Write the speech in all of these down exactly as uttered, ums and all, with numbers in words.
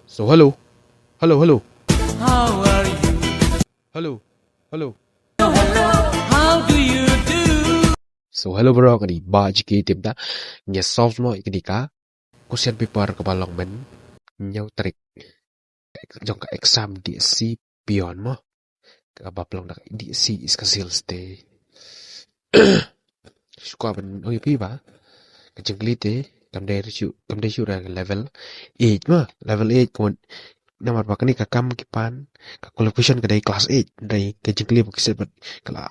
So hello. Hello, hello. How are you? Hello. Hello. Hello. How do you do? So hello bro, kane ba jiki tip da. Ngi solve noh ïa kane ka question paper kaba long mynhynnin tarik jong ka exam D S C peon mo. Kaba pynlong da ka D S C East Khasi Hills te. Shuwa ban ong ïa phi ba ka jingkylli te kam dei shuh, kam dei shuh da level eight mo, level eight kumno. Namar ba kane ka kam ki pan, ka qualification ka dei class eight, dei ka jingkylli ba ki set bad ka la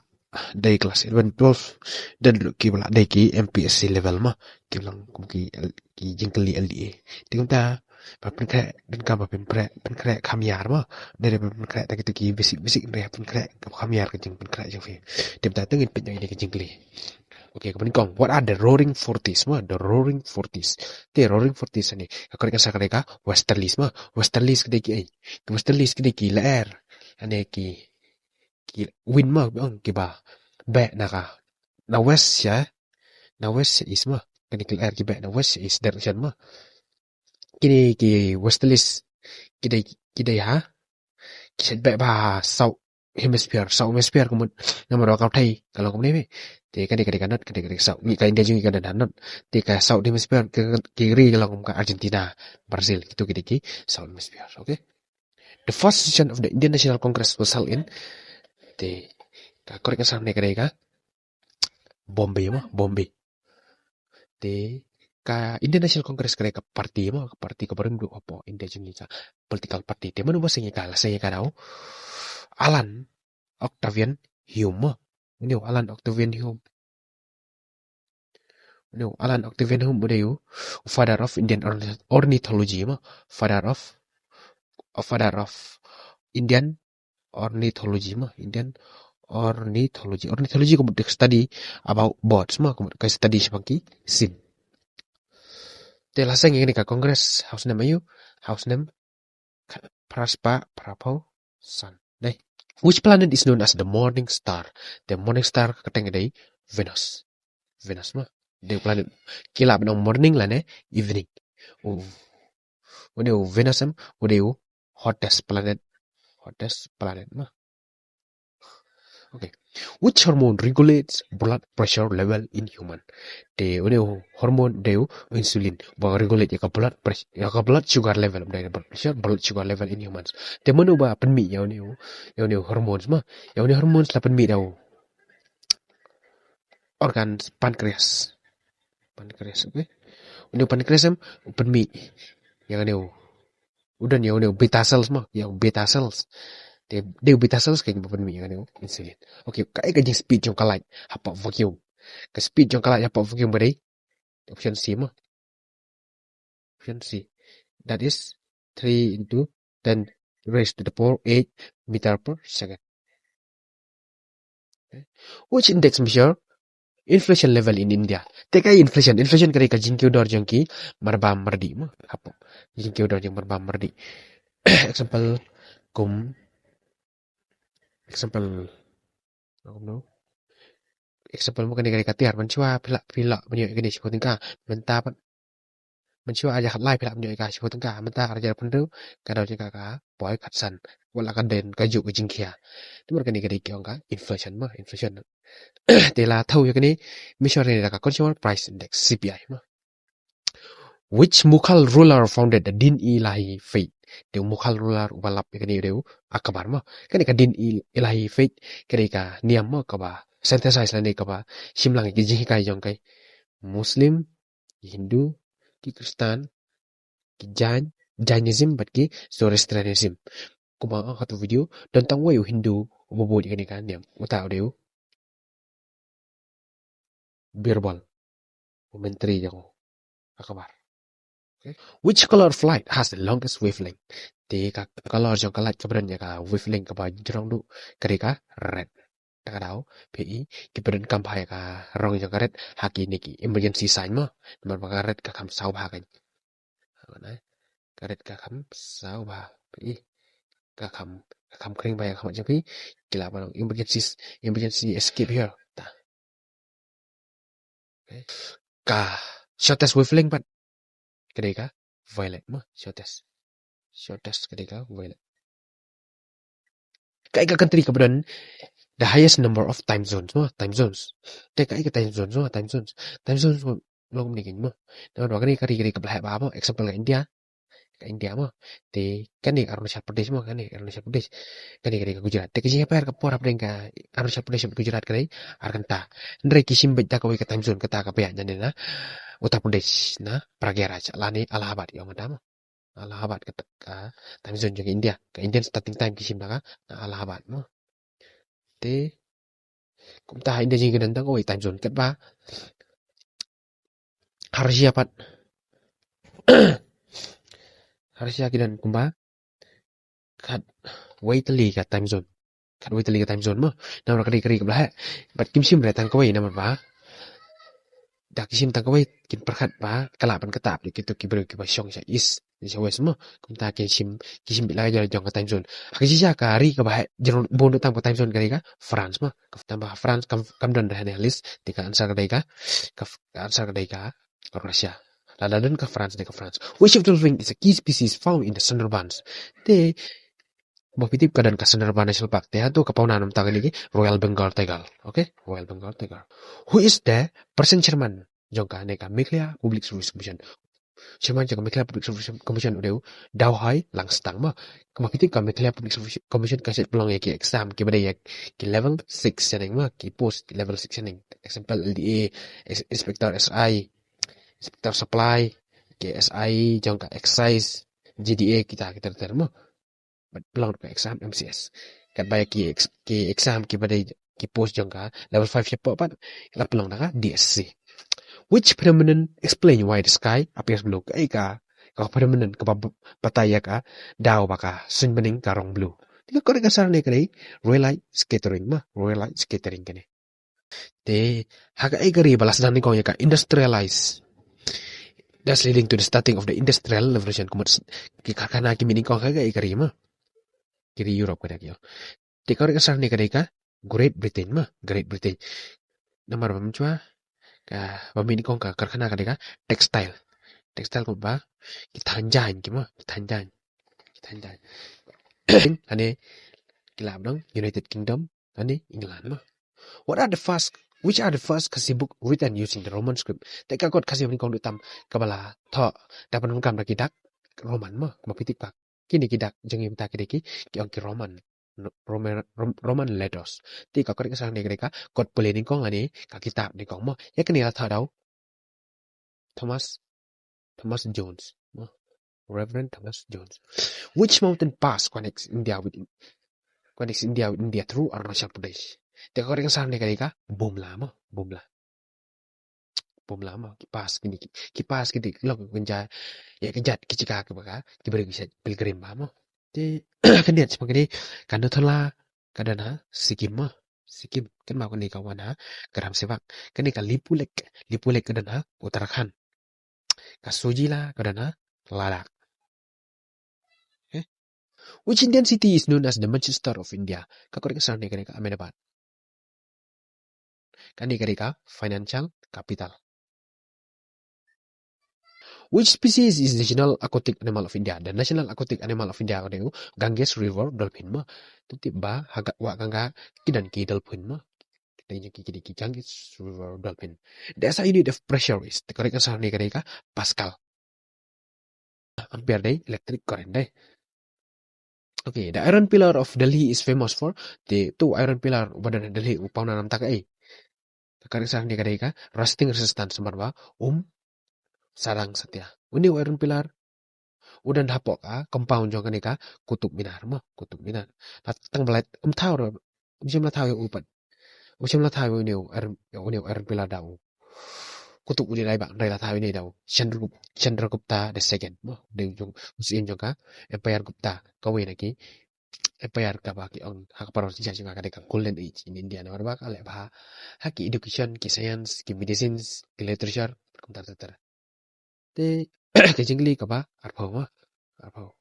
dei class eleven, twelve, dang ruh kiba la dei ki M P S C level mo, ki long kum ki, ki jingkylli L D A. Te kumta ba pynkhreh, donkam ba pynpre-, pynkhreh kham ïar mo. Dei, dei ba pynkhreh tang kito ki basic, basic, dei pynkhreh kham ïar ka jingpynkhreh jong phi. Te mynta to ngin peit ïa kane ka jingkylli. Okay, kaba nyngkong, what are the roaring forties mo? The roaring forties. Te roaring forties hangne ka correct answer ka dei ka westerlies mo. Westerlies ki dei ki ei? Ki westerlies ki dei ki lyer, hangne ki, ki wind mo, ong kiba beh na ka, na west sha, na west sha east mo. Kine ki lyer ki beh na west sha east direction mo. Kine ki westerlies ki dei, ki dei ha, ki shait beh bha ha south hemisphere, south hemisphere kumno, namar ba ka pyrthei ka long kumne me. Te kane ka dei ka north, kane ka dei ka south. Ngi ka India jong ngi ka dei ka north. Te ka south hemisphere ki, ki ri ka long kum ka Argentina, Brazil, kito ki dei ki south hemisphere. Okay. The first session of the Indian National Congress was held in, te ka correct answer hangne ka dei ka Bombay mo, Bombay. Te ka Indian National Congress ka dei ka party mo, ka party kaba rim ruh hapoh India jong ngi, ka political party. Te mano ba seng ïa ka? La seng ïa ka da u Alan Octavian Hume mo. Une u Alan Octavian Hume, une u Alan Octavian Hume u dei u father of Indian orni-, ornithology mo. Father of, father of Indian ornithology mo, Indian ornithology. Ornithology ka mut ka study about birds mo, ka mut ka study shaphang ki sim. Te la seng ïa kane ka Congress ha u snem aïu? Ha u snem phra spah phra phew san. Dei. Which planet is known as the morning star? Te morning star ka kyrteng ka dei Venus. Venus mo. Dei planet ki lah ban ong morning lane evening. U, une u Venus em u dei u hottest planet. Hottest planet mo. Okay. Which hormone regulates blood pressure level in human? Te une u hormone dei u insulin, ba regulate ïa ka blood pressure, ïa ka blood sugar level, ym dei blood pressure, blood sugar level in humans. Te mano ba pynmih ïa une u, ïa une u hormones mo? Ïa une u hormones la pynmih da u organ pancreas. Pancreas, okay. Une u pancreas em u pynmih ïa une u, u don ïa une u beta cells mo, ïa u beta cells. Te dei u beta cells ka ba pynmih ïa une u insulin. Okay, kaei ka jing speed jong ka light hapoh vacuum? Ka speed jong ka light hapoh vacuum ka dei option C mo. Option C. That is three into ten raised to the power eight meter per second. Okay. Which index measure inflation level in India? Te kaei inflation? Inflation ka dei ka jingkiew dor jong ki marbam mardih mo. Hapoh jingkiew dor jong marbam mardih. Example kum, example, example mo, kane ka dei ka tiar. Mynshuwa phi lah, phi lah ban ïoh ïa kane shiphew tyngka. Mynta pat, mynshuwa ar hajar khatlai phi lah ban ïoh ïa ka shiphew tyngka. Mynta ar hajar phew ka dor jong ka ka poi khatsan. Wat la ka don kajuh ka jingkhia. Te namar kane ka dei ki ong ka inflation mo, inflation. Te la thew ïa kane measure ne da ka Consumer Price Index, C P I mo. Which Mughal ruler founded the Din-e-Ilahi faith? Te u Mughal ruler uba lap ïa kane u dei u Akbar mo. Kane ka Din-e-Ilahi faith ka dei ka niam mo kaba synthesize lane kaba shim lang ïa ki jinghikai jong ki Muslim, ki Hindu, ki Khristan, ki Jain, Jainism bad ki Zoroastrianism. Kumba nga ong ha tu video, don tang uwei u Hindu uba bud ïa kane ka niam, uta u dei u Birbal, u myntri jong u Akbar. Okay. Which color of light has the longest wavelength? Te ka color jong ka light kaba don ïa ka wavelength kaba jrong duh ka dei ka red. Ta ka daw phi i kiba donkam bha ïa ka rong jong ka red ha kine ki emergency sign mo. Namar ba ka red ka kham saw bha ka. Ka red ka kham saw bha, phi i. Ka kham, ka kham khring bha ïa ka khmat jong phi. Ki lah ban ong emergency, emergency escape here. Ta. Okay. Ka shortest wavelength pat ka dei ka violet mo, shortest. Shortest ka dei ka Violet. Kaei ka country kaba don the highest number of time zones, mo, time zones. Te kaei ka time zones, mo, time zones. Time zones, mo, long ni kin, mo. Namar ba kane ka ri, ka ri kaba la heh bha, mo, example ka India. Ka India, mo. Te kane ka Arunachal Pradesh, mo, kane ka Arunachal Pradesh. Kane ka ri ka Gujarat. Te ka jingïapher ka por hapdeng ka Arunachal Pradesh bad Gujarat ka dei ar kynta. Hynrei ki shim beit da kawei ka time zone, kata kaba ïaid nangne na Uttar Pradesh, na Prayagraj lane Allahabad, ïa kata, mo. Allahabad ka, ka time zone jong ka India. Ka Indian starting time ki shim da ka na Allahabad, mo. Te kumta ha India jong ngi ka don tang kawei time zone, katba ha Russia pat, ha Russia ki don kumba khatwei tylli ka time zone. Khatwei tylli ka time zone, mo. Namar ka ri, ka ri kaba la heh. Bad kim shim re tang kawei, namar ba da ki shim tang kawei, kin pyrkhat ba ka lah ban ktah ïa kito ki briew kiba shong sha east, sha west, mo. Kumta kin shim, ki shim beit la ka jong, jong ka time zone. Ha ka jingshisha ka ri kaba heh jrong bun tang ka time zone ka dei ka France, mo. Ka tang ba France kam, kam don ha kane ka list, te ka answer ka dei ka, ka, ka answer ka dei ka Russia. Lada don ka France, dei ka France. Which of the following is a key species found in the Sundarbans? Te ba phi tip ka don ka Sundarbans National Park. Te hato ka pawnam namar kane ka Royal Bengal Tiger. Okay? Royal Bengal Tiger. Who is the present chairman jong kane ka Meghalaya Public Service Commission? Chairman jong ka Meghalaya Public Service Commission u dei u Dawhoi Langstang, mo. Kumba phi tip ka Meghalaya Public Service Commission ka shait pynlong ïa ki exam kiba dei ïa ki level six shaneng, mo, ki post level six shaneng. Example, L D A, ins-, Inspector S I, Inspector Supply, ki S I jong ka Excise, J D A, kita, kita ter ter, mo. Bad pynlong ka exam M C S. Katba ïa ki ex-, ki exam kiba dei ki post jong ka level five shapoh pat la pynlong da ka D S C. Which phenomenon explain why the sky appears blue? Kaei ka, ka phenomenon kaba b-, batai ïa ka daw ba ka suiñ bneng ka rong blue? Te ka correct answer ne ka dei raylight scattering, mo, raylight scattering kane. Te ha kaei ka ri ba la sdang nyngkong ïa ka industrialize, thus leading to the starting of the Industrial Revolution? Ka mut ki karkhana ki mih nyngkong ha kaei ka ri, mo? Ki ri Europe ka dei ki, oh. Te ka correct answer ne ka dei ka Great Britain, mo, Great Britain. Namar ba mynshwa kaba mih nyngkong ka karkhana ka dei ka textile. Textile ka mut ba ki than jaiñ ki, mo, ki than jaiñ. Ki than jaiñ. Lane ki lah ban ong United Kingdom lane England, mo. What are the first, which are the first Khasi book written using the Roman script? Te ka kot Khasi ba nyngkong, dei tam, kaba la thoh da, pyndonkam da ki dak Roman, mo, kumba phi tip ba kine ki dak jong ngi mynta ki dei ki, ki ong ki Roman, Roman, Rom-, Roman letters. Te ka correct answer ne ka dei ka kot pule nyngkong lane ka kitab nyngkong, mo. Ïa kane la thoh da u Thomas, Thomas Jones, mo. Reverend Thomas Jones. Which mountain pass connects India with, connects India with India through Arunachal Pradesh? Te ka correct answer ne ka dei ka Bumla, mo, Bumla. Bumla, mo, ki pass kine ki, ki pass kine ki long kynja ïa ka jait ki jaka kiba ka, ki briew ki shait pilgrim bha, mo. Te khyndiat shaphang kane, ka Nathula ka don ha Sikkim, mo. Sikkim, kynmaw kane ka wan ha Gram Sebak. Kane ka Lipulekh, Lipulekh ka don ha Uttarakhand. Ka Zojila ka don ha Ladakh. Okay. Which Indian city is known as the Manchester of India? Ka correct answer ne ka dei ka Ahmedabad. Kane ka dei ka financial capital. Which species is national aquatic animal of India? The national aquatic animal of India ka dei u Ganges River dolphin, mo. Te tip ba ha Ga-, Wah Ganga ki don ki dolphin, mo. Ki dei ki, ki, ki Ganges River dolphin. The S I unit of pressure is, the correct answer ne ka dei ka pascal. Ampere dei electric current, dei. Okay, the Iron Pillar of Delhi is famous for, te uto u Iron Pillar uba don ha Delhi u pawnam namar kaei? Ka correct answer ne ka dei ka rusting resistance, namar ba um sarang satia. Une u Iron Pillar u don hapoh ka compound jong kane ka Qutub Minar, mo, Qutub Minar. Tang ba la, um thaw re, um shym la thaw ïa u pat. Um shym la thaw ïa une u Iron, ïa une u Iron Pillar da u Qutub Uddin Aibak, hynrei la thaw ïa une da u Chandragup-, Chandragupta the second, mo. Dei u jong, u syiem jong ka Empire Gupta, kawei na ki empire kaba ki ong ha ka paralok jong ka dei ka Golden Age in India, namar ba ka leh bha ha ki education, ki science, ki medicines, ki literature, kumta ter ter. Te ka jingkylli kaba arphew, mo. Arphew.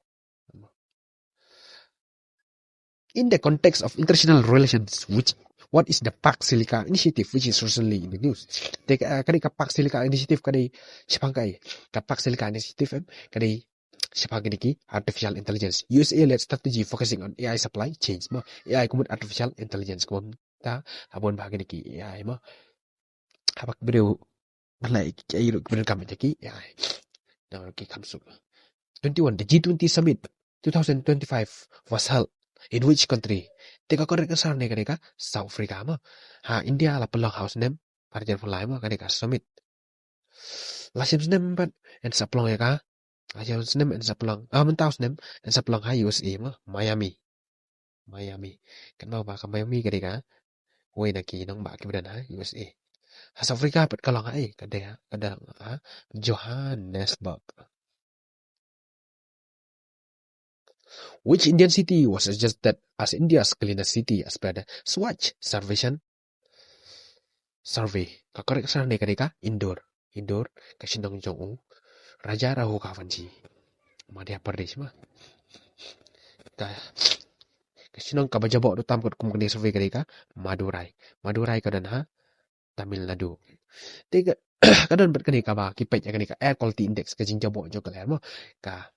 In the context of international relations, which, what is the Pak Silika initiative which is recently in the news? Te ka, ka dei ka Pak Silika initiative ka dei shaphang kaei? Ka Pak Silika initiative, em, ka dei shaphang kine ki artificial intelligence. U S A led strategy focusing on A I supply chains mo. A I kumut artificial intelligence kumta ha bun bha kine ki A I mo. Haba ki briew, ba la ki, ki, ki briew kam ïa ki, ïa. Na ki kham suk. Twenty-one, the G twenty summit two thousand twenty-five was held in which country? Te ka correct answer ne ka dei ka South Africa mo. Ha India la pynlong ha u snem arhajar arphew lai mo, ka dei ka summit. Lashim snem pat yn sa pynlong ïa ka. Lashim snem yn sa pynlong. Ah, mynta u snem yn sa pynlong ha U S A mo, Miami. Miami. Kan ba ka Miami ka dei ka wei na ki nongbah kiba don ha U S A. Ha South Africa pat ka long ha, eh, ka dei ha, ka dei ha Johannesburg. Which Indian city was suggested as India's cleanest city as per the Swachh Survey? Survey. Ka correct answer ne ka dei ka Indore. Indore, ka shnong jong u Raja Rahu Kavanji, Madhya Pradesh mo. Ka, ka shnong kaba jaboh duh tam katkum kane survey ka dei ka Madurai. Madurai ka don ha Tamil Nadu. Te ka, ka don bad kane kaba ki peit ïa kane ka air quality index, ka jingjaboh jong ka lyer mo. Ka,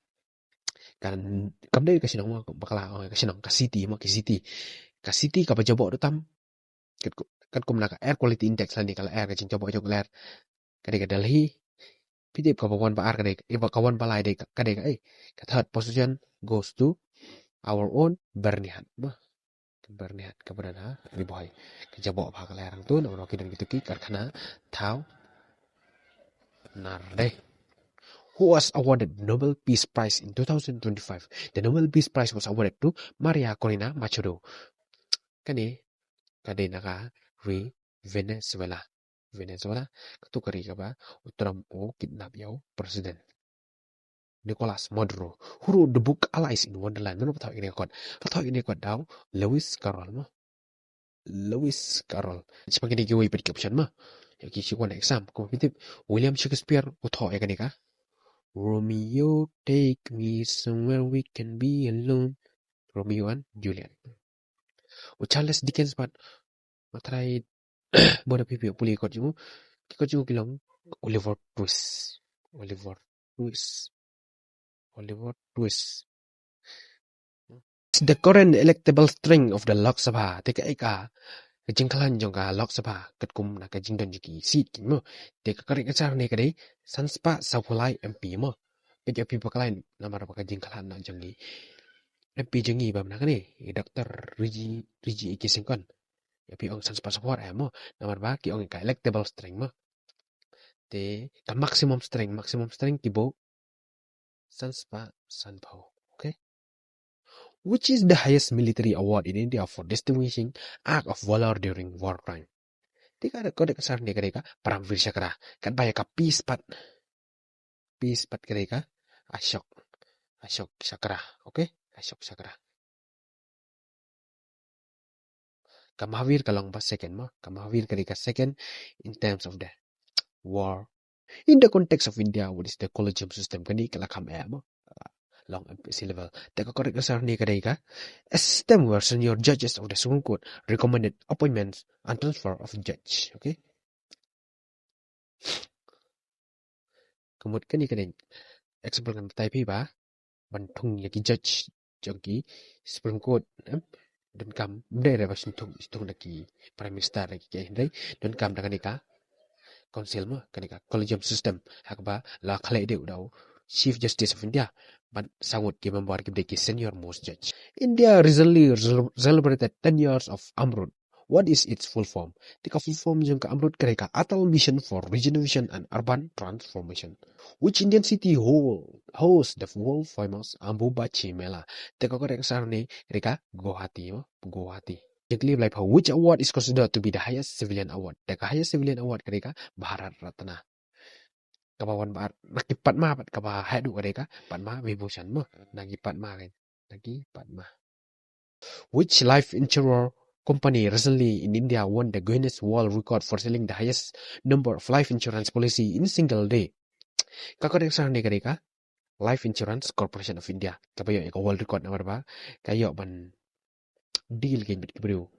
kan, kam dei ka shnong mo, bakla, oh, ka shnong, ka city mo, ki city. Ka city kaba jaboh duh tam katkum, katkum na ka air quality index lane ka lyer, ka jingjaboh jong ka lyer, ka dei ka Delhi. Phi tip kaba wan ba ar ka dei, eh, ba ka wan ba lai dei ka, ka dei ka, eh, ka third position goes to our own Byrnihat mo. Byrnihat kaba don ha Ri Bhoi. Ka jaboh bha ka lyer hangto namar ba ki don kito ki karkhana thaw nar dei. Who was awarded Nobel Peace Prize in two thousand twenty-five? The Nobel Peace Prize was awarded to Maria Corina Machado. Kane ka dei na ka ri Venezuela. Venezuela, kato ka ri kaba u Trump u kidnap ïa u president Nicolas Maduro. Who wrote the book Alice in Wonderland? Mano ba thoh ïa kane ka kot? Ba thoh ïa kane ka kot da u Lewis Carroll mo. Lewis Carroll. Shaphang kine kiwei pat ki option mo, ïa ki shu wan exam. Kumba phi tip, William Shakespeare u thoh ïa kane ka Romeo, take me somewhere we can be alone. Romeo and Juliet. U Charles Dickens pat, ma trai, bun na phi phi pule kot jong u, ki kot jong u ki long Oliver Twist. Oliver Twist. Oliver Twist. The current electable strength of the Lok Sabha. Te kaei ka, ka jingkhlaiñ jong ka Lok Sabha katkum na ka jingdon jong ki seat ki mo. Te ka correct answer ne ka dei san spah sawphew lai M P mo. Ka jong phi ba khlaiñ namar ba ka jingkhlaiñ na jong ki M P jong ngi ba mynta kane, i Doctor Riji, Riji Eki Sengkon. Ïa phi ong san spah sawphew lai mo, namar ba ki ong ka electable strength mo. Te ka maximum strength, maximum strength ki buh san spah sanphew. Okay. Which is the highest military award in India for distinguishing act of valor during war crime? Te ka dei, ka dei ka answer ne ka dei ka Param Veer Chakra. Katba ïa ka peace pat, peace pat ka dei ka Ashok, Ashok Chakra. Okay, Ashok Chakra. Ka Mahavir ka long ba second mo. Ka Mahavir ka dei ka second in terms of the war. In the context of India, what is the collegium system? Kane ka la kham eh mo. Long M P S C level. Te ka correct answer ne ka dei ka, a system where senior judges of the Supreme Court recommended appointments and transfer of judge. Okay. Ka mut kane ka dei example ngan batai phi ba ban thung ïa ki judge jong ki Supreme Court, em? Donkam, ym dei re ba shu thung, shu thung da ki Prime Minister da ki, hynrei donkam da kane ka council mo, kane ka collegium system, ha kaba la khleh dei u da u Chief Justice of India bad saw ngut ki member kiba dei ki senior most judge. India recently cel-, celebrated ten years of AMRUT. What is its full form? Te ka full form jong ka AMRUT ka dei ka Atal Mission for Regeneration and Urban Transformation. Which Indian city hol-, hosts the world famous Ambubachi Mela? Te ka correct answer ne ka dei ka Guwahati mo, Guwahati. Jingkylli ba laiphew, which award is considered to be the highest civilian award? Te ka highest civilian award ka dei ka Bharat Ratna. Kaba wan ba ar na ki Padma pat, kaba haduh ka dei ka Padma Vibhushan mo. Na ki Padma kan. Na ki Padma. Which life insurer company recently in India won the Guinness World Record for selling the highest number of life insurance policy in single day? Ka correct answer ne ka dei ka Life Insurance Corporation of India. Kaba ïoh ïa ka world record namar ba ka ïoh ban deal kein bad ki briew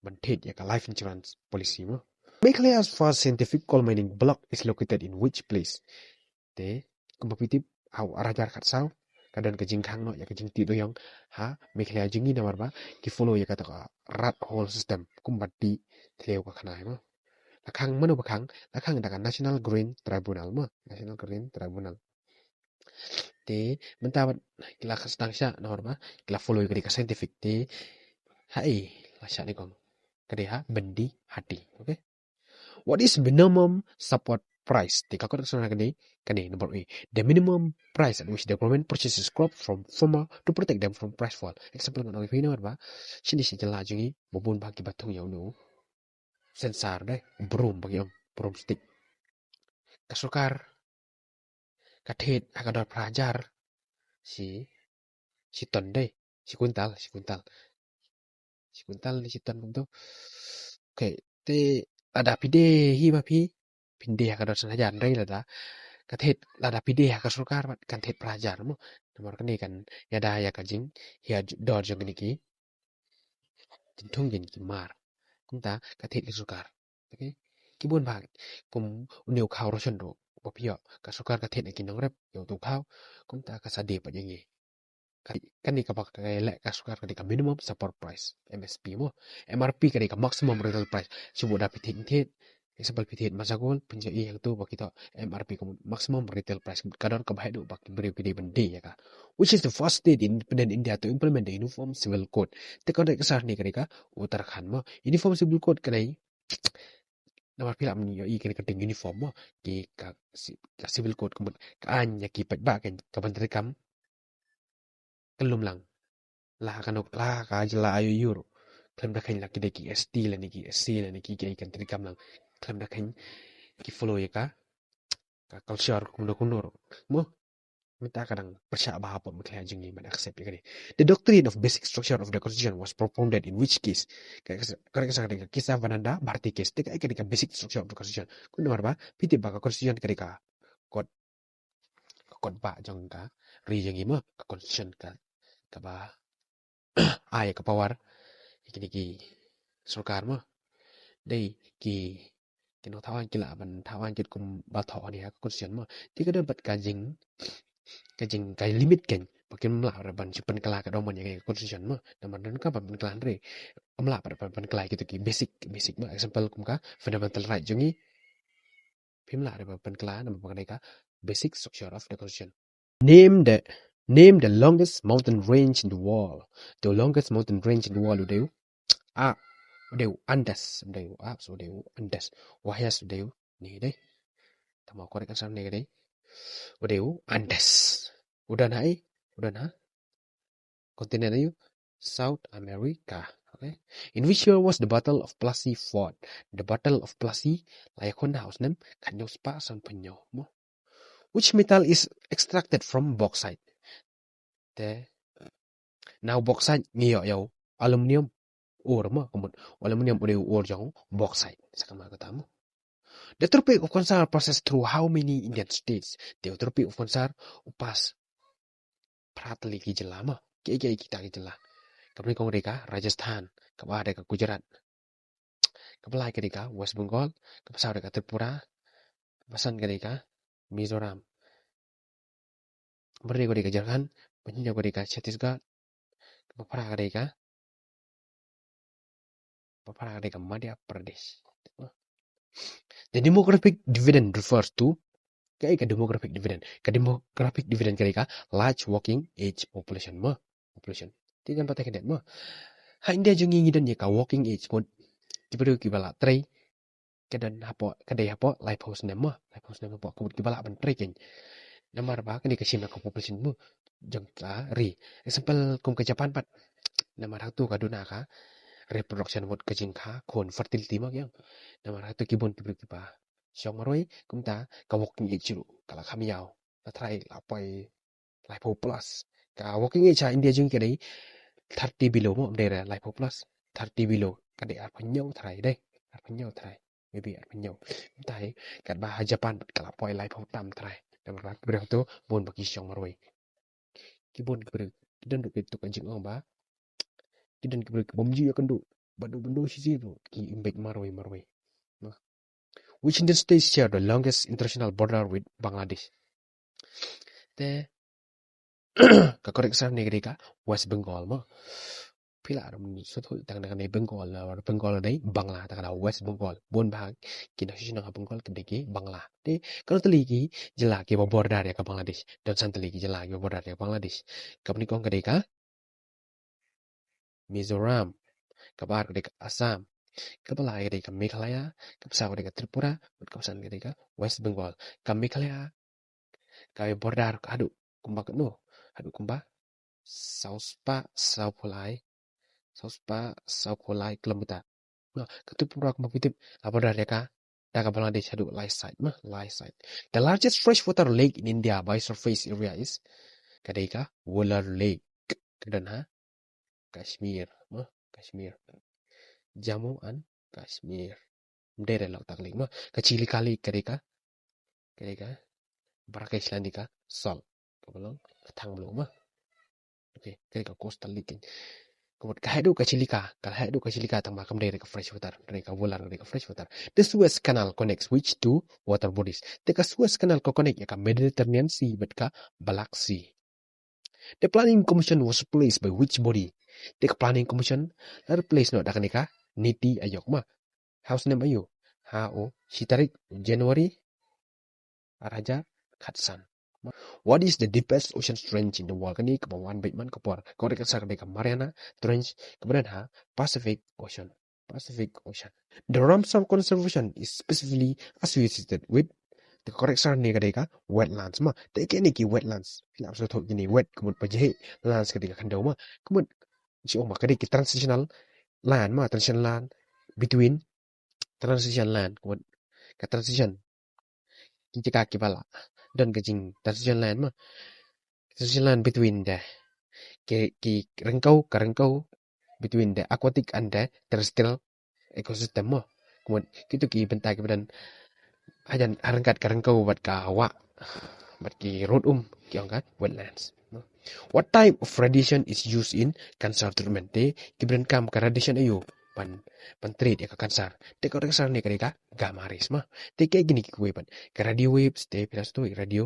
ban thied ïa ka life insurance policy mo. Meghalaya's first scientific coal mining block is located in which place? Te kumba phi tip, ha u arhajar khatsaw ka don ka jingkhang noh ïa ka jingtih dohïong ha Meghalaya jong ngi namar ba ki follow ïa kata ka rat hole system kumba tih thliew ka khnai mo. La khang mano ba khang, la khang da ka National Green Tribunal mo, National Green Tribunal. Te mynta bad ki la ka sdang sha namar ba ki la follow ïa ka scientific te. Haei la sha ni kong. Ka dei ha byndi hati. Okay. What is minimum support price? Te ka kot ka sdang kane, kane number A. The minimum price at which the government purchases crop from farmer to protect them from price fall. Example ngan ong ïa phi namar ba shini shi jylla jong ngi ba bun ba ki ba thung ïa u sensar dei, broom ba ki ong, broomstick. Ka sorkar ka thied ha ka dor phra hajar shi, shi ton dei, shi quintal, shi quintal. Shi quintal ne shi ton kumto. Okay, te lada phi die hi ba phi, phin die ha ka dor san hajar dei lada. Ka thied lada phi die ha ka sorkar bad kan thied phra hajar mo. Namar kane kan ïada ïa ka jing, ïa dor jong kine ki jingthung jong ki mar. Kumta ka thied ka sorkar. Okay. Ki bun ba kum une u khaw ration ruh ba phi ïoh ka sorkar ka thied na ki nongrep ïa uto u khaw. Kumta ka sa die pat ïa ngi. Ka, kane kaba ka leh ka sorkar ka dei ka minimum support price, M S P mo. M R P ka dei ka maximum retail price. Shu bud da phi thied thied. Example phi thied masa gol, phin sa ïohi hangto ba ki thoh M R P ka mut maximum retail price. Ka dor kaba haduh ba ki briew ki dei ban die ïa ka. Which is the first state in independent India to implement the Uniform Civil Code? Te ka dei ka sar ne ka dei ka Uttarakhand mo. Uniform Civil Code ka dei namar phi lah ban ïohi kane ka dei uniform mo. Ki ka, si-, ka Civil Code ka mut ka aiñ ïa ki paidbah ka ban treikam ka lum lang. La ka nok la ka jylla ayu yur. Khlem da kheiñ la ki dei ki S T lane ki S C lane ki, ki kan treikam lang. Khlem da kheiñ ki follow ïa ka, ka culture kumno kumno ruh. Mo. Mynta ka dang pyrshah bha hapoh Meghalaya jong ngi ban accept ïa kane. The doctrine of basic structure of the constitution was propounded in which case? Ka, ka, ka, ka, ka Kesavananda Bharati case. Te ka, ka, ka basic structure of the constitution. Kumno ba, phi tip ba ka constitution ka dei ka kot, ka kot bah jong ka ri jong ngi mo, ka constitution ka, kaba ai ka power ïa kine ki sorkar mo. Dei ki, ki nongthaw aiñ ki lah ban thaw aiñ kit kum ba thoh ne ha ka constitution mo. Te ka don pat ka jing, ka jing, ka limit kein ba kim lah ban shu pynkylla ka dong ban ïa ka constitution mo. Namar don ka ban pynkylla hynrei kim lah ban pynkylla kito ki basic, basic mo. Example kum ka fundamental right jong ngi. Phim lah re ba pynkylla namar ba ka dei ka basic structure of the constitution. Name the, name the longest mountain range in the world. The longest mountain range in the world u dei u, ah, u dei u Andes, u dei u, ah, so u dei u Andes. U highest u dei u, ni dei. Tangba u correct answer ne ka dei, u dei u Andes. U don ha i, u don ha continent aïu? South America. Okay. In which year was the Battle of Plassey fought? The Battle of Plassey la ïakhun ha u snem khathynñiew spah sanphew hynñiew mo. Which metal is extracted from bauxite? Te na u bauxite ngi ïoh ïa u aluminium ore mo, ka mut u aluminium u dei u ore jong u bauxite. Sa kama kata mo. The Tropic of Cancer passes through how many Indian states? Te u Tropic of Cancer u pass phra tylli ki jylla mo. Kiei kiei kita ki jylla? Kaba nyngkong ka dei ka Rajasthan, kaba ar ka dei ka Gujarat, kaba lai ka dei ka West Bengal, kaba saw ka dei ka Tripura, kaba san ka dei ka Mizoram, kaba hynriew ka dei ka Jharkhand, kaba hynñiew ka dei ka Chhattisgarh, kaba phra ka dei ka, kaba phra ka dei ka Madhya Pradesh. The demographic dividend refers to, kaei ka demographic dividend? Ka demographic dividend ka dei ka large working age population mo, population. Te jan pat te ka dei mo. Ha India jong ngi ngi don ïa ka working age mo. Ki briew kiba la trei ka don hapoh, ka dei hapoh laiphew snem mo, laiphew snem hapoh, ka mut kiba lah ban trei kein. Namar ba kane ka shim ïa ka population mo jong ka ri. Example kum ka Japan pat. Namar hangto ka duna ka reproduction mo, ka jingkha khun, fertility mo ki ong. Namar hangto ki bun ki briew kiba shong marwei, kumta ka working age ruh ka la kham ïaw. La trai la poi laiphew plus. Ka working age ha India jong ngi ka dei thirty below mo, ym dei re laiphew plus. Thirty below ka dei arphew hynñiew trai dei. Arphew hynñiew trai. Maybe arphew hynñiew. Kumta hi katba ha Japan ka la poi laiphew tam trai. Namar ba ki briew hangto bun ba ki shong marwei. Ki bun ki briew, ki don ruh kitu ka jingong ba ki don ki briew ki bym ju ïakynduh ba dei ban duh shisha ruh ki im beit marwei marwei. Which Indian state share the longest international border with Bangladesh? Te Ka correct answer ne ka dei ka West Bengal mo. Phi lah rum sut hui tang na ka dei Bengal, na Bengal dei Bangla, ta ka dei West Bengal. Bun bha ki nongshong shnong ha Bengal ki dei ki Bangla. Te katno tylli ki jylla kiba border ïa ka Bangladesh? Don san tylli ki jylla kiba border ïa ka Bangladesh. Kaba nyngkong ka dei ka Mizoram. Kaba ar ka dei ka Assam. Kaba lai ka dei ka Meghalaya. Kaba saw ka dei ka Tripura. Bad kaba san ka dei ka West Bengal. Ka Meghalaya ka border ka haduh kumba katno? Haduh kumba saw spah saw phew lai, saw spah saw phew lai kilometer. Na ka Tripura kumba phi tip, ka border ïa ka da ka Bangladesh haduh lai side ma, lai side. The largest freshwater lake in India by surface area is, ka dei ka Vellore Lake. Ka don ha Kashmir ma, Kashmir. Jammu and Kashmir. Ym dei re Loktak Lake ma. Ka Chilika Lake ka dei ka, ka dei ka Marrakesh lane ka Salt. Kaba long ka thang Blue ma. Okay, ka dei ka coastal lake. Ka mut ka haduh ka Chilika, ka haduh ka Chilika tang ba kam dei re ka freshwater, dei ka Vellore dei ka freshwater. The Suez Canal connects which two water bodies? Te ka Suez Canal ka connect ïa ka Mediterranean Sea bad ka Black Sea. The Planning Commission was replaced by which body? Te ka Planning Commission la replace noh da kane ka Niti Aayog ma. Ha u snem aïu? Ha u shi tarik January ar hajar khatsan. What is the deepest ocean trench in the world? Kane kaba wan beit man ka por. Ka correct answer ka dei ka Mariana Trench kaba don ha Pacific Ocean. Pacific Ocean. The Ramsar Conservation is specifically associated with, the correct answer ne ka dei ka wetlands ma. Te kine ki wetlands, phi lah shu thoh kine wet ka mut ba jhieh, lands ka dei ka khyndew ma. Ka mut shu ong ba ka dei ki transitional land ma, transitional land between, transition land, ka mut ka transition, ki jaka kiba la don ka jing transition land ma. Transition land between the, ki, ki ryngkew, ka ryngkew between the aquatic and the terrestrial ecosystem mo. Ka mut kito ki bynta kiba don hajan ha ryngkat ka ryngkew bad ka wah bad ki rud um, ki ong ka wetlands mo. What type of radiation is used in cancer treatment? Te kiba donkam ka radiation aïu ban, ban treat ïa ka cancer? Te ka cancer ne ka dei ka gamma rays ma. Te kiei kine kiwei pat? Ka radio waves, te phi lah shu thoh radio,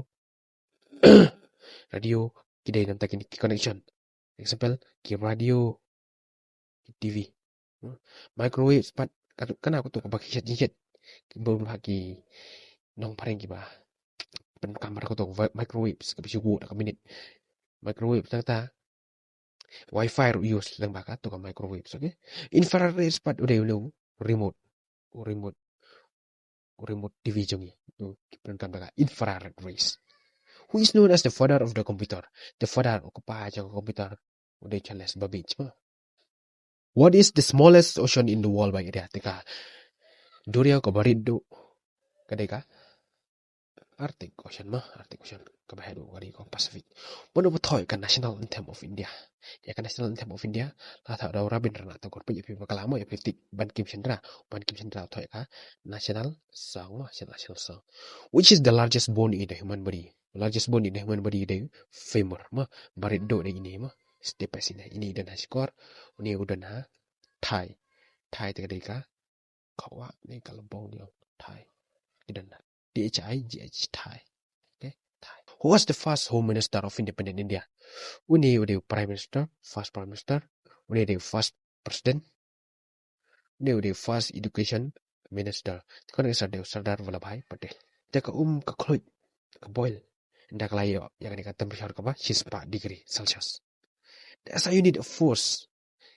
radio ki dei namar kine ki connection. Example, ki radio, ki T V. Hmm. Microwaves pat, katu, kane katu kaba ki shet jingshet. Ki bun bha ki nongphareng kiba pyndonkam bha katu ka microwaves, kaba shu guh da ka minit. Microwaves tang ta, wifi ruh use lang bha katu ka microwaves, okay? Infrared rays pat u dei u remote, u remote, u remote T V jong ngi. U ki pyndonkam da ka infrared rays. Who is known as the father of the computer? The father, u kpa jong ka computer u dei Charles Babbage ma. What is the smallest ocean in the world by area? Te ka duriaw kaba rit duh ka dei ka Arctic Ocean ma, Arctic Ocean. Kaba haduh ka dei ka Pacific. Mano ba thoh ïa ka national anthem of India? Ïa ka national anthem of India la thoh da u Rabindranath Tagore. Peit ïa phi ba ka la mo, ïa phi tip Bankim Chandra. Bankim Chandra thoh ïa ka national song ma, national song. Which is the largest bone in the human body? Largest bone in the human body dei femur ma. Ba rit duh dei ine ma. Stapes ine, ine i don ha shkor, une u don ha thigh. Thigh te ka dei ka khawa ne ka lympung ne thigh. I don ha T H I G H, thigh. Okay, thigh. Who was the first Home Minister of Independent India? Une u dei u Prime Minister, first Prime Minister. Une u dei u first President. Une u dei u first Education Minister. Te ka correct answer dei u Sardar Vallabhbhai Patel. Te ka um ka khluit, ka boil, ynda ka la ïoh ïa kane ka temperature kaba shispah degree Celsius. The S I unit of force.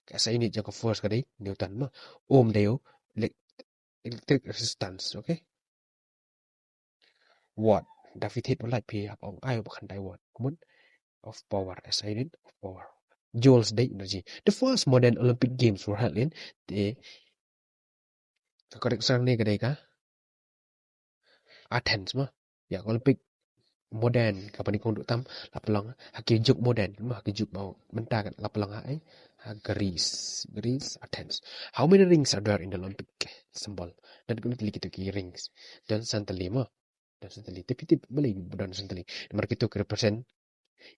Ka S I unit jong ka force ka dei Newton ma. Ohm dei u elec-, electric resistance, okay? Watt. Da phi thied ba light phi hap ong ai ba khyndai watt. Ka mut of power, S I unit of power. Joules dei energy. The first modern Olympic Games were held in, te ka correct answer ne ka dei ka Athens ma. Ïa ka Olympic modern kaba nyngkong duh tam la pynlong ha ki juk modern ma, ha ki juk ba mynta la pynlong ha, eh, ha Greece, Greece, Athens. How many rings are there in the Olympic symbol? Don katno tylli kito ki rings? Don san tylli ma. Don san tylli. Te phi tip balei ba don san tylli? Namar kito ki represent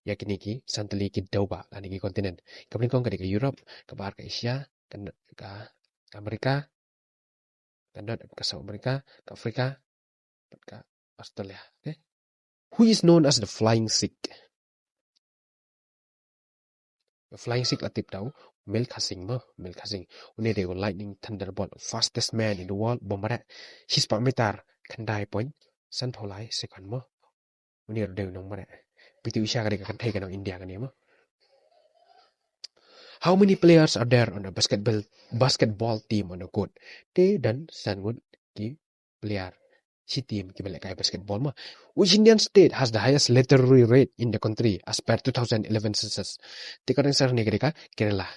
ïa kine ki san tylli ki dew ba lane ki continent. Kaba nyngkong ka dei ka Europe, kaba ar ka Asia, ka, ka America, ka North, ka South America, ka Africa, bad ka Australia. Okay? Who is known as the Flying Sikh? Flying Six la tip da u Milkha Singh mo, Milkha Singh. Une dei u Lightning Thunderbolt, fastest man in the world, bym mareh shispah meter, khyndai point sanphew lai second mo. Une ruh dei u nongmareh. P T Usha ka dei ka kynthei ka nong India kane mo. How many players are there on a basketball, basketball team on a court? Te don san ngut ki player shi team kiba lehkai basketball mo. Which Indian state has the highest literary rate in the country as per two thousand eleven census? Te ka answer ne ka dei ka Kerala.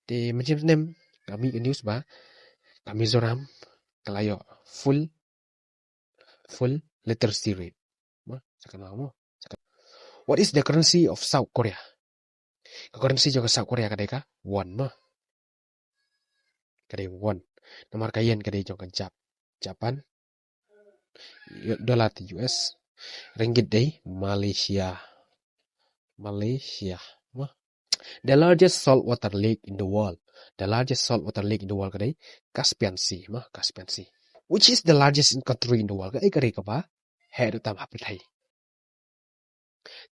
Te mynshem snem ka mih ka news ba ka Mizoram ka la ïoh full, full literacy rate mo. Sa ka mo. What is the currency of South Korea? Ka currency jong ka South Korea ka dei ka won mo. Ka dei won. Namar ka yen ka dei jong ka Jap-, Japan. Dollar te U S. Ringgit dei Malaysia. Malaysia mo. The largest saltwater lake in the world. The largest saltwater lake in the world ka dei Caspian Sea mo, Caspian Sea. Which is the largest country in the world? Kaei ka ri kaba heh tam ha pyrthei?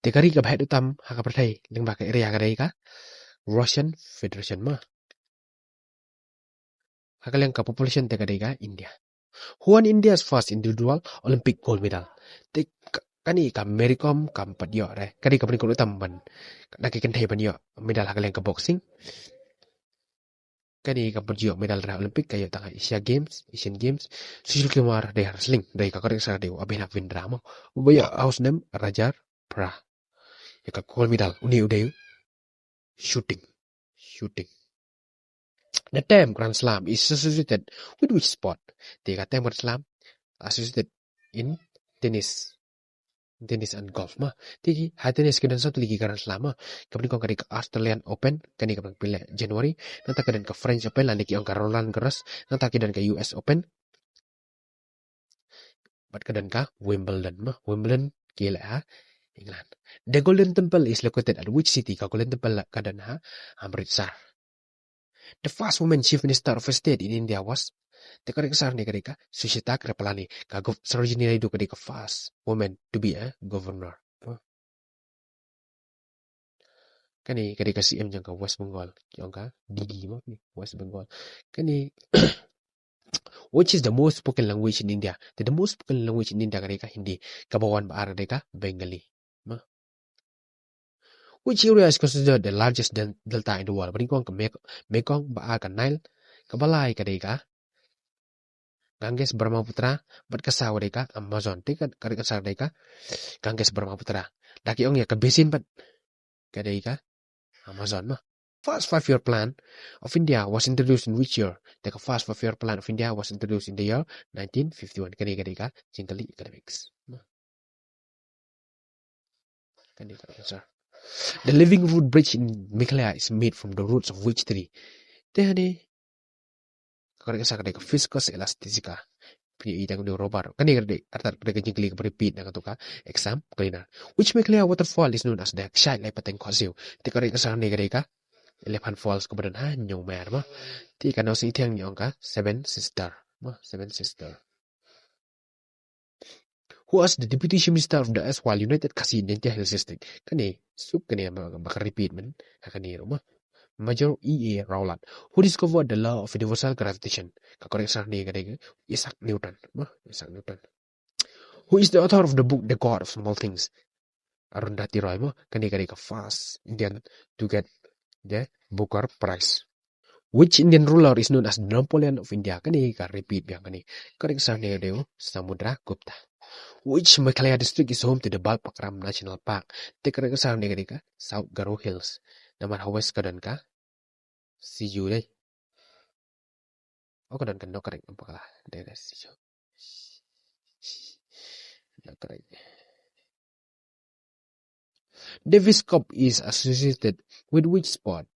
Te ka ri kaba heh tam ha ka pyrthei lyngba ka area ka dei ka Russian Federation mo. Ha ka liang ka population te ka dei ka India. Who won India's first individual Olympic gold medal? Te ka-, kane ka Mary Kom kam pat ïoh re. Ka dei kaba nyngkong tam ban, da ki kynthei ban ïoh medal ha ka liang ka boxing. Kane kam pat ïoh medal re Olympic, ka ïoh tang ha Asia Games, Asian Games. Sushil Kumar dei ha wrestling, dei ka correct answer dei u Abhinav Bindra mo. Uba ïoh ha u snem ar hajar phra. Ïa ka gold medal, une u dei u shooting. Shooting. The term Grand Slam is associated with which sport? Te ka term Grand Slam associated in tennis. Tennis and golf mo. Te ki ha tennis ki don saw tylli ki Grand Slam mo. Kaba nyngkong ka dei ka Australian Open, kane kaba pynlong January. Nangta ka don ka French Open, lane ki ong ka Roland Garros. Nangta ki don ka U S Open. Bad ka don ka Wimbledon mo. Wimbledon ki leh ha England. The Golden Temple is located at which city? Ka Golden Temple ka don ha Amritsar. The first woman chief minister of a state in India was, te ka dei ka answer ne ka dei ka Sucheta Kripalani. Ka gov-, Sarojini Naidu ka dei ka first woman to be a governor. Kane ka dei ka C M jong ka West Bengal, jong ka Didi mo, West Bengal. Kane, which is the most spoken language in India? Te the most spoken language in India ka dei ka Hindi. Kaba wan ba ar ka dei ka Bengali mo. Which area is considered the largest del-, delta in the world? Ba nyngkong ka Mek-, Mekong, ba ar ka Nile, kaba lai ka dei ka Ganges, Brahmaputra, bad ka saw ka dei ka Amazon. Te ka, ka dei ka saw ka dei ka Ganges, Brahmaputra. Da ki ong ïa ka basin bad ka dei ka Amazon mo. First five-year plan of India was introduced in which year? Te ka first five-year plan of India was introduced in the year nineteen fifty-one. Kane ka dei ka jingkylli academics. Kane ka answer. The living root bridge in Meghalaya is made from the roots of which tree? Te hangne ka correct answer ka dei ka Ficus elastica. Phi ïohi tang u rubber. Kane ka dei, artat ka dei ka jingkylli kaba repeat na kato ka exam cleaner. Which Meghalaya waterfall is known as the Kshai Laipateng Khohsiew? Te ka correct answer kane ka dei ka Elephant Falls kaba don ha Ñiewmair mo. Te ka Nongsienthiang ngi ong ka Seven Sister mo, Seven Sister. Who was the Deputy Chief Minister of the erstwhile United Khasi Jaintia Hills District? Kane, suk kane ba, ba ka repeat man, ha kane ruh mo. Major E A Rowlatt. Who discovered the law of universal gravitation? Ka correct answer ne ka dei ka Isaac Newton mo, Isaac Newton. Who is the author of the book The God of Small Things? Arundhati Roy mo, kane ka dei ka first Indian to get the Booker Prize. Which Indian ruler is known as the Napoleon of India? Kane ka repeat biang kane. Ka dei ka answer ne dei u Samudragupta. Which Meghalaya district is home to the Balpakram National Park? Te ka dei ka answer ne ka dei ka South Garo Hills. Namar ha west ka don ka Siju dei. Oh, ka don ka Nokrek, nampak lah. Dei ka Siju. Nokrek. Davis Cup is associated with which sport?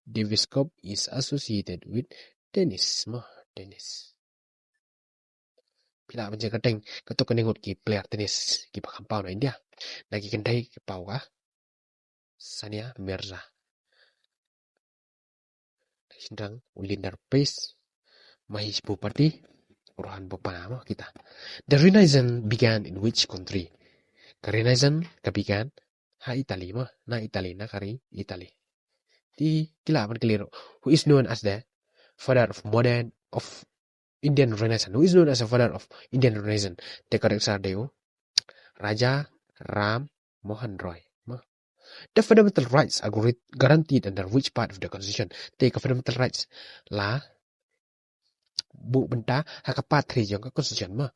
Davis Cup is associated with tennis mo, tennis. Phi lah ban jia ka dang, kato kane ngut ki player tennis kiba kham paw na India. Na ki kynthei ki paw ka Sania Mirza. Shynrang u Linda Pace, Mahesh Bhupathi, Rohan Bopanna mo kita. The Renaissance began in which country? Ka Renaissance ka began ha Italy mo, na Italy, na ka ri Italy. Te ki lah ban kylli ruh, who is known as the father of modern, of Indian Renaissance? Who is known as the father of Indian Renaissance? Te ka correct answer dei u Raja Ram Mohan Roy. Ma. The fundamental rights are guaranteed under which part of the constitution? Te ka fundamental rights la buh bynta ha ka part three jong ka constitution, ma.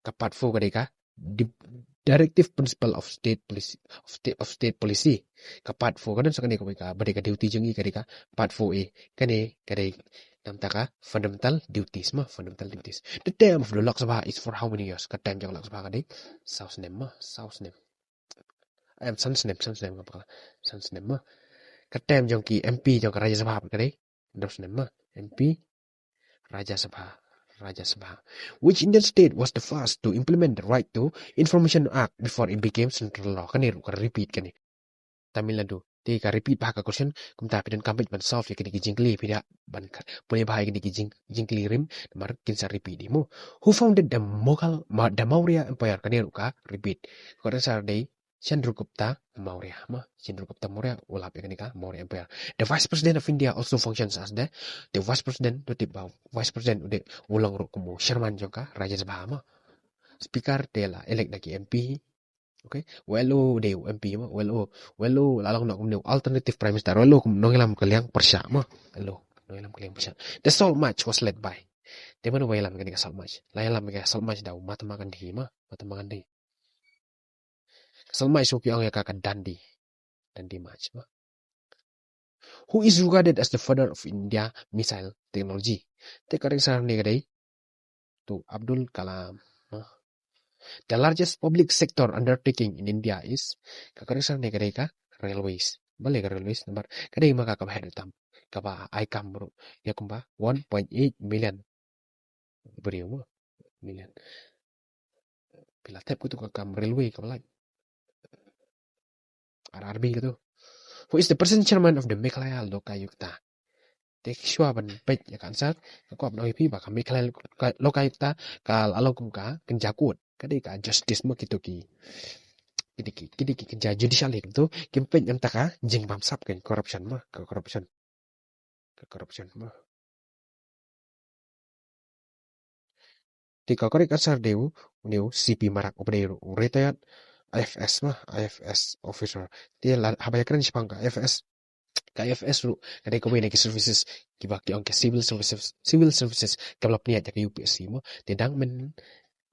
Ka part four ka dei ka di-, directive principle of state policy, of state, of state policy. Ka part four ka don sa kane ka, ka ba dei ka duty jong i ka dei ka part four A. Kane ka dei namar ka fundamental duties, ma, fundamental duties. The term of the Lok Sabha is for how many years? Ka term jong Lok Sabha ka dei saw snem, ma, saw snem. Em, san snem, san snem, ngam bakla. San snem, ma. Ka term jong ki M P jong ka Rajya Sabha ka dei hynriew snem, ma. M P, Rajya Sabha, Rajya Sabha. Which Indian state was the first to implement the Right to Information Act before it became central law? Kane ruh ka repeat kane. Tamil Nadu. Te ka repeat bha ka question, kumta phi donkam beit ban solve ïa kine ki jingkylli, phi da ban ka-, pule bha ïa kine ki jing-, jingkylli rim, namar kin sa repeat hi, mo. Who founded the Mughal, Ma-, the Maurya Empire? Kane ruh ka repeat. Ka answer dei Chandragupta Maurya, ma. Chandragupta Maurya u lap ïa kane ka Maurya Empire. The Vice President of India also functions as the, the Vice President, to tip ba Vice President u dei u long ruh kum u chairman jong ka Rajya Sabha, ma. Speaker te la elect da ki M P. Okay? U L O u dei u M P, ma. U L O, u L O la long noh kumne u alternative Prime Minister. U L O kum nongïalam ka liang pyrshah, ma. U L O nongïalam ka liang pyrshah. The Salt March was led by. Te mano ba ïalam ïa kane ka Salt March? La ïalam ïa ka Salt March da u Mahatma Gandhi, ma. Mahatma Gandhi. Salt March ruh ki ong ïa ka ka Dandi. Dandi March, ma. Who is regarded as the father of India missile technology? Te ka correct answer ne ka dei to Abdul Kalam, ma. The largest public sector undertaking in India is, ka correct answer ne ka dei ka railways. Balei ka railways? Namar ka dei ma ka kaba heh tam, kaba ai kam ruh ïa kumba one point eight million briew, ma. Million. Phi la thep kito ka kam railway kaba lait. R R B kito. Who is the present chairman of the Meghalaya Lokayukta? Te shuwa ban peit ïa ka answer, nga kwah ban ong ïa phi ba ka Meghalaya Loka-, Lokayukta ka la long kum ka kynja court. Ka dei ka justice, ma, kito ki, kito ki, kito ki kynja judicial hi kumto. Kim peit namar ka jingbamsap, ka corruption, ma, ka corruption. Ka corruption, ma. Te ka correct answer dei u, une u C P Marak, uba dei u retired I F S, ma, I F S officer. Te la, haba ïakren shaphang ka I F S, ka I F S ruh ka dei kawei na ki services kiba ki ong ka civil services, civil services kaba la pynïaid da ka U P S C, mo. Te dang myn,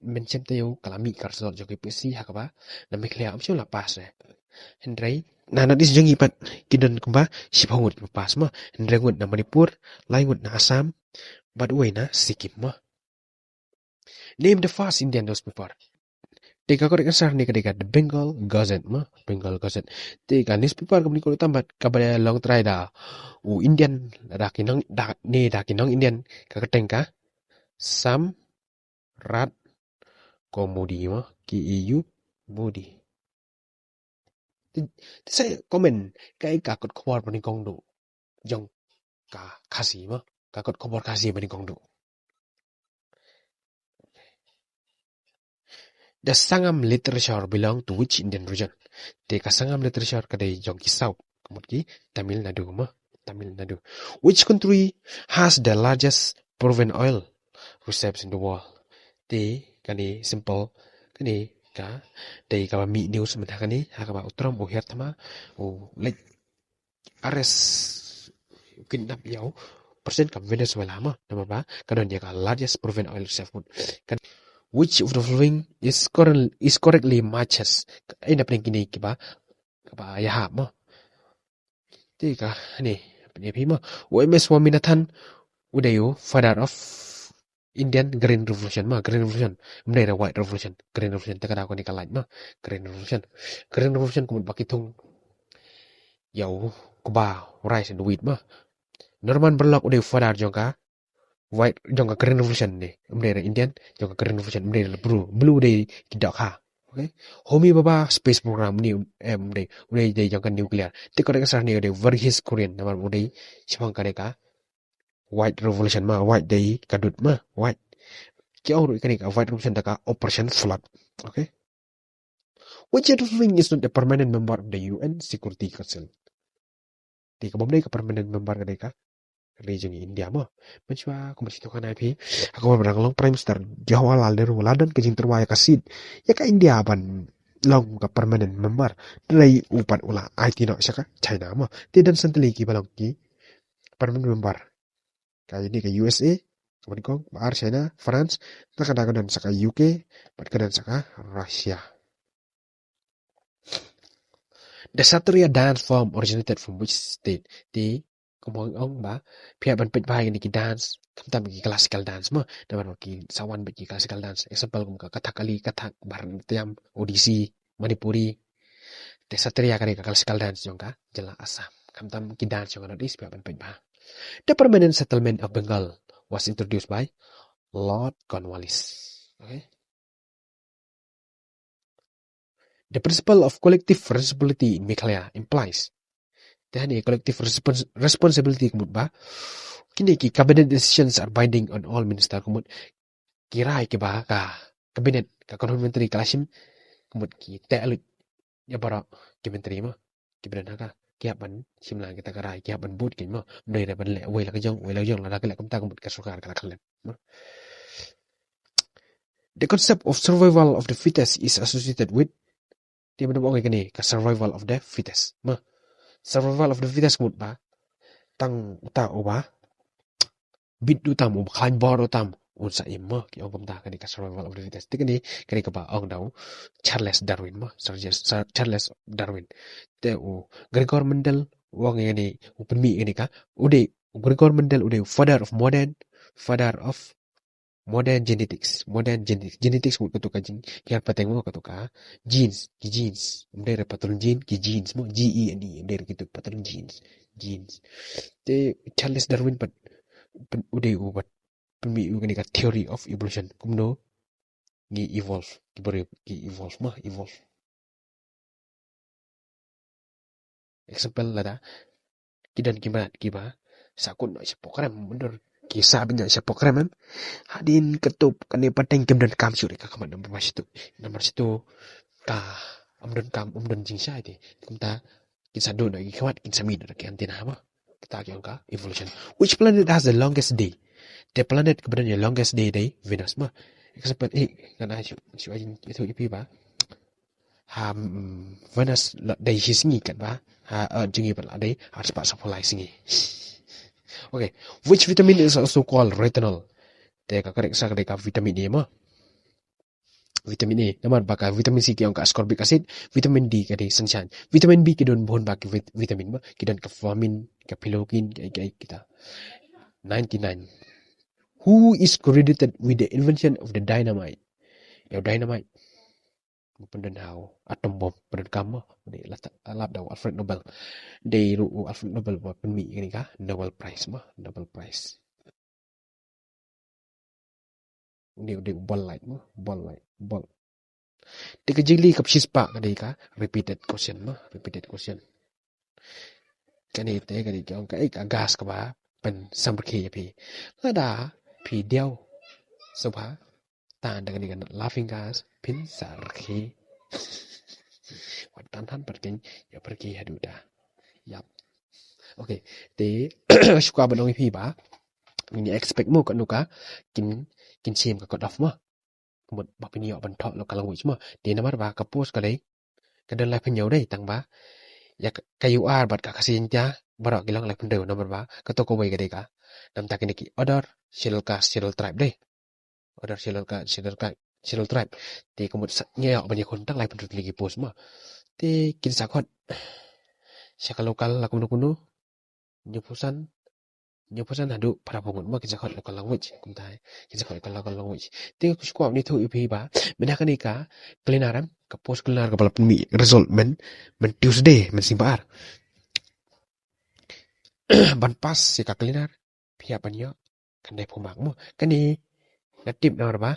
mynshem taïew ka la mih ka result jong ka U P S C ha kaba na Meghalaya ym shym la pass re. Hynrei na North East jong ngi pat ki don kumba shiphew ngut kiba pass, mo. Hynriew ngut na Manipur, lai ngut na Assam, bad uwei na Sikkim, mo. Name the first Indian newspaper. Te ka correct answer ne ka dei ka The Bengal Gazette, mo. Bengal Gazette. Te ka newspaper kaba nyngkong tam bad kaba long trai da u Indian, da ki nong, da, ne da ki nong Indian, ka kyrteng ka Samrat Kaumudi, mo. K A U, Mudi. Te, te sa comment kaei ka kot khubor ba nyngkong duh jong ka Khasi, mo. Ka kot khubor Khasi ba nyngkong duh. The Sangam literature belong to which Indian region? Te ka Sangam literature ka dei jong ki South, ka mut ki Tamil Nadu, mo. Tamil Nadu. Which country has the largest proven oil reserves in the world? Te kane simple, kane ka dei kaba mih news mynta kane, ha kaba u Trump u hiar thma u leit arrest, kidnap ïa u president ka Venezuela, mo, namar ba ka don ïa ka largest proven oil reserve, mut. Kan, which of the following is current, is correctly matches? Ei na pdeng kine kiba, kaba ïahap, mo. Te ka ne, ne phi, mo. U M S Swaminathan u dei u father of Indian Green Revolution, mo. Green Revolution, ym dei da White Revolution. Green Revolution te ka dei kane ka light, mo. Green Revolution. Green Revolution ka mut ba ki thung ïa u kba, u rice and wheat, mo. Norman Borlaug u dei u father jong ka White, jong ka Green Revolution ne. Ym dei da Indian, jong ka Green Revolution, ym dei da Blue. Blue dei ki dohkha. Okay? Homi Bhabha space program ne, em, ym dei, u dei, dei jong ka nuclear. Te ka dei ka sah ne, u dei Verghese Kurien, namar u dei shaphang kane ka White Revolution, mo. White dei ka dud, mo. White. Ki ong ruh kane ka White Revolution da ka Operation Flood. Okay? Which of the following is not a permanent member of the U N Security Council? Te ka bym dei ka permanent member ka dei ka ri jong India mo. Mynshuwa kumba shu ïathuh kane ïa phi, ha ka por ba dang long Prime Minister Jawaharlal Nehru la don ka jingtyrwa ïa ka seat ïa ka India ban long ka permanent member. Hynrei u pat u la aiti noh sha ka China mo. Te don san tylli kiba long ki permanent member. Ka ïa kane ka U S A, kaba nyngkong, ba ar China, France, te ka dang ka don sa ka U K, bad ka don sa ka Russia. The Satriya dance form originated from which state? Te kumba ong ba, phi hap ban peit bha ïa kine ki dance, khamtam ki classical dance mo, namar ba ki sa wan beit ki classical dance. Example kum ka Kathakali, Kathak, Bharatanatyam, Odissi, Manipuri. Te Satriya ka dei ka classical dance jong ka jylla Assam. Khamtam ki dance jong ka North East phi hap ban peit bha. The permanent settlement of Bengal was introduced by Lord Cornwallis. Okay. The principle of collective responsibility in Meghalaya implies. Te hangne collective respons-, responsibility ka mut ba kine ki cabinet decisions are binding on all minister, ka mut ki rai kiba ka cabinet, ka cabinet ministry ka la shim, ka mut ki teh lut ïa baroh ki ministry mo, kiba don ha ka, ki hap ban shim lang kita ki rai, ki hap ban bud ki mo. Ym dei re ban leh wei la ka jong, wei la ka jong, lada ki leh kumta ka mut ka sorkar ka la khlem mo. The concept of survival of the fittest is associated with, te mynta ba ong ïa kane ka survival of the fittest mo. Survival of the fittest ka mut ba tang uta uba bit ruh tam, uba khlaiñ bor ruh tam, un sa im mo, ki ong kumta. Kane ka survival of the fittest. Te kane, kane kaba ong da u Charles Darwin mo, Sir Jas-, Sir Charles Darwin. Te u Gregor Mendel u ong ïa kane, u pynmih ïa kane ka, u dei, u Gregor Mendel u dei father of modern, father of modern genetics. Modern genetics. Genetics mut kato ka jing, ki hap pateng mo, kato ka genes, ki genes. Ym dei re patron gene, ki genes mo, G E N E. Ym dei re kato patron genes, genes. Te Charles Darwin pat, pat u dei u pat pynmih ïa kane ka theory of evolution. Kumno ngi evolve, ki briew ki evolve mo, evolve. Example lada ki don ki mrad kiba sahkut noh shapoh krem, myndur ki sah beit noh shapoh krem em. Hadien katto katne pateng kim donkam shuh ïa ka khmat namar ba shatu, namar shatu ka ym donkam, ym don jingshai te. Kumta kin sa duh noh ïa ki khmat, kin sa mih noh ïa ki antenna mo. Kata ki ong ka evolution. Which planet has the longest day? Te planet kaba don ïa longest day dei Venus mo. Example, eh, ngan ai shu, shu ai ïathuh ïa phi ba ha, mm, Venus la dei shi sngi katba ha Earth jong ngi pat la dei arspah sawphew lai sngi. Okay, which vitamin is also called retinol? Te ka correct answer ka dei ka vitamin A mo. Vitamin A, namar ba ka vitamin C ki ong ka ascorbic acid, vitamin D ka dei sunshine. Vitamin B ki don bun bah ki vit-, vitamin mo, ki don ka vermin, ka pilokin, ka, ka, kita. Ninety-nine. Who is credited with the invention of the dynamite? Ïa u dynamite. Pyndon ha u atom bomb, pyndonkam mo, dei la ta-, lap da u Alfred Nobel. Dei ruh u Alfred Nobel ba pynmih ïa kane ka Nobel Prize mo, Nobel Prize. Une u dei u Ball Light mo, Ball Light, Ball. Te ka jingkylli kaba shispah ka dei ka repeated question mo, repeated question. Kane te ka dei ka ong kaei ka gas kaba pynsamrkhie ïa phi. Lada phi diaw sngewbha tan da kane ka laughing gas, phin sa rkhie. Wat tan than pat kin ïa pyrkhie haduh da. Yap. Okay, te shu kwah ban ong ïa phi ba ngin expect mo katno ka kin, kin shim ka cut off mo. Ka mut ba phin ïoh ban thoh local language mo. Te namar ba ka post ka dei, ka don laiphew hynñiew dei, tang ba ïa ka, ka U R bad ka Khasi Jaiñtia baroh ki long laiphew hynriew, namar ba kato kawei ka dei ka, namar kine ki other scheduled caste, scheduled tribe dei. Other scheduled caste, scheduled caste, scheduled tribe. Te ka mut sa, ngi ïoh ban ïakhun tang laiphew hynriew tylli ki post mo. Te kin sa khot sha ka local la kumno kumno, hynñiewphew san, hynñiewphew san haduh phra phew ngut mo, kin sa khot local language, kumta, kin sa khot local language. Te shu kwah ban ïathuh ïa phi ba mynta kane ka cleaner em, ka post cleaner kaba la pynmih result myn, myn Tuesday, mynsiem ba ar. Ban pass ïa ka cleaner phi hap ban ïoh khyndaiphew mark mo. Kane nga tip namar ba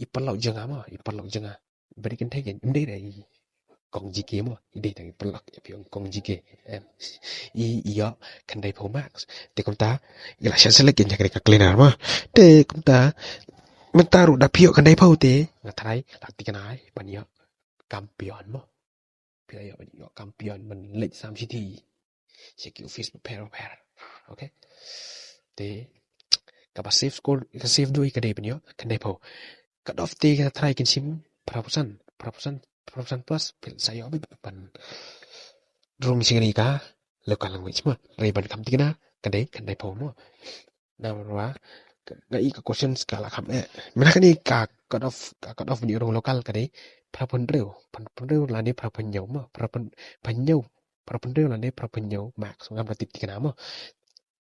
i paralok jong nga mo, i paralok jong nga. Ba dei kynthei kein, ym dei re i kong G K mo, i dei tang i paralok, ïa phi ong kong G K. Em. I, i ïoh khyndaiphew mark. Te kumta i la shah select kein ïa kane ka cleaner mo. Te kumta mynta ruh da phi ïoh khyndaiphew te nga tharai la thikna ban ïoh kampion mo. Phi la ïoh, ïoh kampion ban leit sam shithi. sha ki office bapher bapher. Okay. Te kaba safe score, ka safe dei ka dei pynïoh khyndai phew. Cut off te ka trai kin shim phra phew san, phra phew san, phra phew san plus, phi sa ïoh beit ban rung sha kane ka local language mo. Hynrei ban kham thikna ka dei khyndai phew mo. Namar ba nga i ka question ka la kham eh. Mynta kane ka cut off, ka cut off ban ïoh rung local ka dei phra phew hynriew, phra phew hynriew lane phra phew hynñiew mo, phra phew hynñiew, phra phew hynriew lane phra phew hynñiew marks. Ngam da tip thikna mo.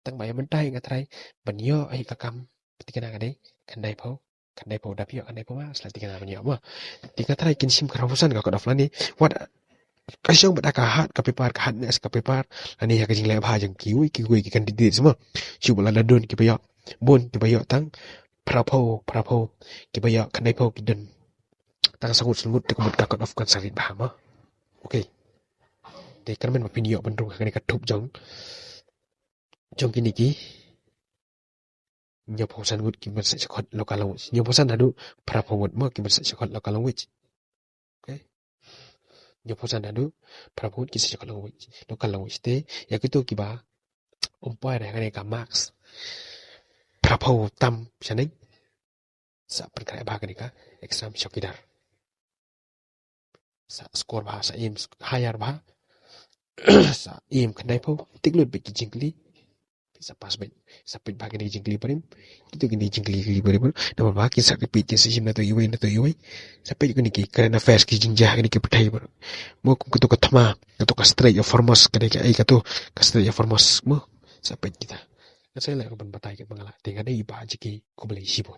Tang ba ïa mynta nga trai ban ïoh ai ka kam thikna ka dei khyndai phew, khyndai phew, da phi ïoh khyndai phew marks la thikna ban ïoh mo. Te nga trai kin shim phra phew san ka cut off lane wat ka shong bad ka hard ka paper, ka hardness ka paper lane ha ka jingleh bha jong kiwei kiwei ki candidate mo. Shu ba la da don kiba ïoh bun, kiba ïoh tang phra phew, phra phew, kiba ïoh khyndai phew ki don tang sa ngut, sa ngut te ka mut ka cut off kan sa rit bha mo. Okay. Te kyrmen ba phin ïoh ban rung ha kane ka thup jong, jong kine ki hynñiew phew san ngut kiban sa shakot local language. Hynñiew phew san haduh phra phew ngut mo kiban sa shakot local language. Okay. Hynñiew phew san haduh phra phew ngut ki sa shakot language, local language. Te ïa kito kiba ym poi ha kane ka marks phra phew tam shaneng, sa pynkhreh bha kane ka exam chowkidar. Sa score bha, sa aim higher bha, sa aim khyndai phew, tick lut bad ki jingkylli. Sa pass bad, sa peit bha kine ki jingkylli barim. Kito kine ki jingkylli, kylli barim. Namar ba kin sa repeat, kin sa shim na to iwei, na to iwei. Sa peit kine ki current affairs, ki jingjia kine ki pyrthei barim. Mo kum kato ka thma, kato ka Strait of Hormuz, kane ka, eh, kato ka Strait of Hormuz mo. Sa peit kita. Nga sa leh ruh ban batai kat ba nga lah. Te nga dei ba jiki, khublei shibun.